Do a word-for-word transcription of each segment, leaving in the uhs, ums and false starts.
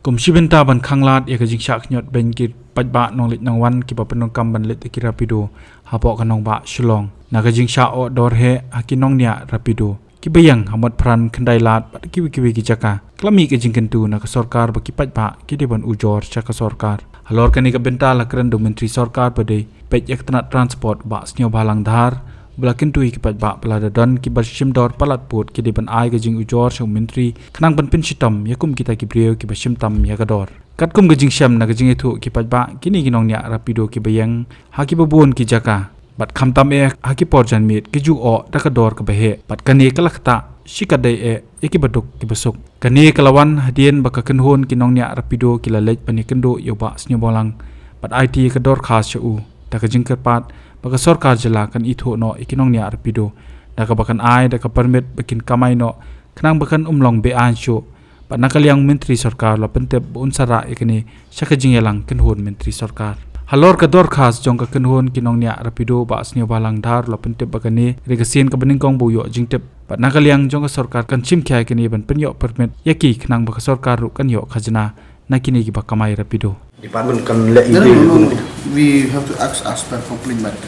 Kum shi bynta ban khanglad ïa ka jingshah khñiot beiñ ki paidbah nongleit nongwan kiba pyndonkam ban leit da ki Rapido hapoh ka nongbah Shillong, na ka jingshah oh dor heh ha ki nongniah Rapido kiba ïeng ha Motphran, Khyndailad bad kiwei kiwei ki jaka, ka la mih ka jingkyntu na ka sorkar ba ki paidbah ki dei ban ujor sha ka sorkar. Halor kane ka bynta la kren da u Myntri Sorkar ba dei peit ïa ka tnat transport, Bah Sniawbhalang Dhar, ba la kyntu ïa ki paidbah ba lada don kiba shim dor palat pud ki dei ban ai ka jingujor sha u Myntri khnang ban pynshitom ïa kum kita ki briew kiba shim tam ïa ka dor. Katkum ka jingshem na ka jingïathuh ki paidbah, kine ki nongniah Rapido kiba ïeng ha kiba bun ki jaka bad khamtam eh ha ki por janmiet ki ju oh da ka dor kaba heh, bad kane ka la ktah shikatdei eh ïa kiba duk kiba suk. Kane ka la wan hadien ba ka kynhun ki nongniah Rapido ki la leit ban ïakynduh ïa u Bah Sniawbhalang bad aiti ïa ka dorkhas sha u da ka jingkyrpad ba ka sorkar jylla kan ithuh noh ïa ki nongniah Rapido da kaba kan ai da ka permit ba kin kamai noh khnang ba kan ym long be-aiñ shuh. Bad na ka liang u Myntri Sorkar la pyntip ba un sa rah ïa kane sha ka jingïalang kynhun Myntri Sorkar. Halor ka dorkhas jong ka kynhun ki nongniah Rapido, Bah Sniawbhalang Dhar la pyntip ba kane ka dei ka sien kaba nyngkong ba u ïoh jingtip. Bad na ka liang jong ka sorkar kan shim khia ïa kane ban pynïoh permit ïa ki khnang ba ka sorkar ruh kan ïoh khajna na kine kiba kamai Rapido. Department kan leh. No, no, no, no, no. We have to ask as per complaint matter.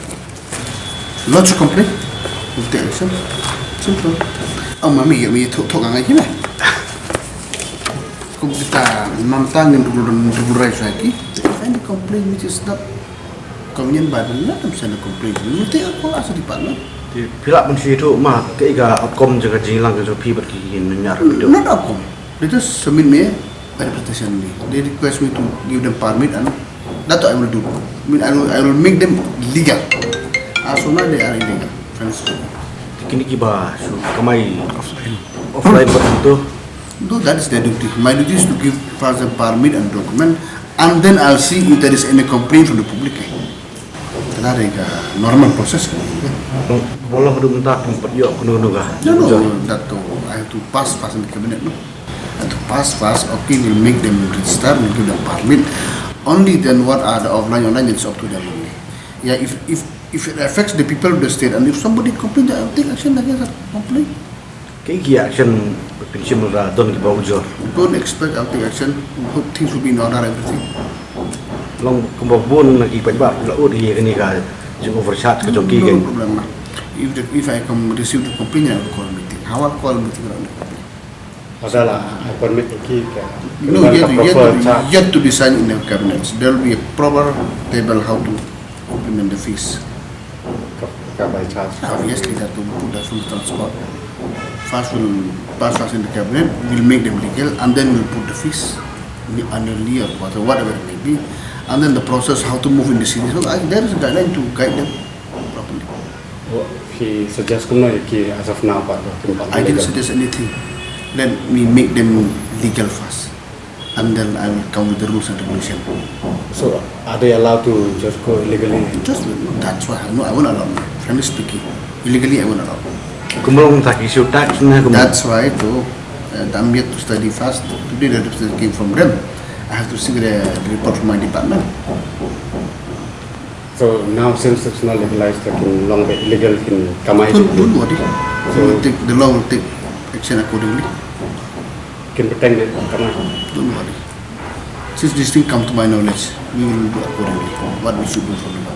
Lodge a complaint, we'll take action. Simple. Oh, mami, ya, mi thok, thok ngai kina. Kum kita, mam tang ngin rubul, rubul rai suai ki. Any complaint which is not convenient by the, let them send a complaint. We will take a call as a department. Te phi lah ban shu ïathuh ma, kaei ka outcome jong ka jingïalang ka jong phi bad ki, ki nongniah Rapido? Not outcome. They just submit me a representation only. They request me to give them permit and that I will do. I mean, I will, I will make them legal. As of now, they are illegal. Frankly speaking. Te kine kiba shu kamai offline bad tu? No, that is their duty. My duty is to give first the permit and document, and then I'll see if there is any complaint from the public. Kane ka normal process. Bolo hadu mynta kim pat ïoh kano kano ka. No, no, that too, I have to pass first in the cabinet, no? I have to pass first, okay, we'll make them register, we'll give them permit. Only then what are the offline, online, it's up to them only. Yeah, if, if, if it affects the people of the state and if somebody complain, I'll take action against that complaint. Kaei ki action ba phin shim lada don kiba ujor? Don't expect I'll take action. Hope things will be in order, everything. Long kumba bun na ki paidbah la ud ïa kane ka jing overcharge ka jong ki. No, no problem, ma. If the, if I come receive the complaint, I will call meeting. How I'll call meeting around the complaint? Pasal la appointment ki ka. No, yet, yet, yet to be signed in the cabinet. There will be a proper table how to implement the fees. Ka, ka by charge. Obviously, that will put that from the transport. First, we'll pass first in the cabinet, we'll make them legal, and then we'll put the fees annually or quarter, whatever it may be. And then the process, how to move in the city. So I, there is a guideline to guide them properly. He suggest kumno ki as of now, but I didn't suggest anything. Let me make them legal first. And then I will come with the rules and regulation. So, are they allowed to just go illegally? Just, no, that's why, no, I won't allow. Frankly speaking, illegally, I won't allow. Kumno mynta ki issue tax na kumno? That's why, though, uh, I'm yet to study first. Today, the representative came from them. I have to see the, the report from my department. So now, since it's not legalized, like, kin long bad illegal, kin kamai. Don't, don't worry. So we'll take, the law will take action accordingly. Kin bteng de kamai. Don't worry. Since this thing come to my knowledge, we will do accordingly. What we should do from now.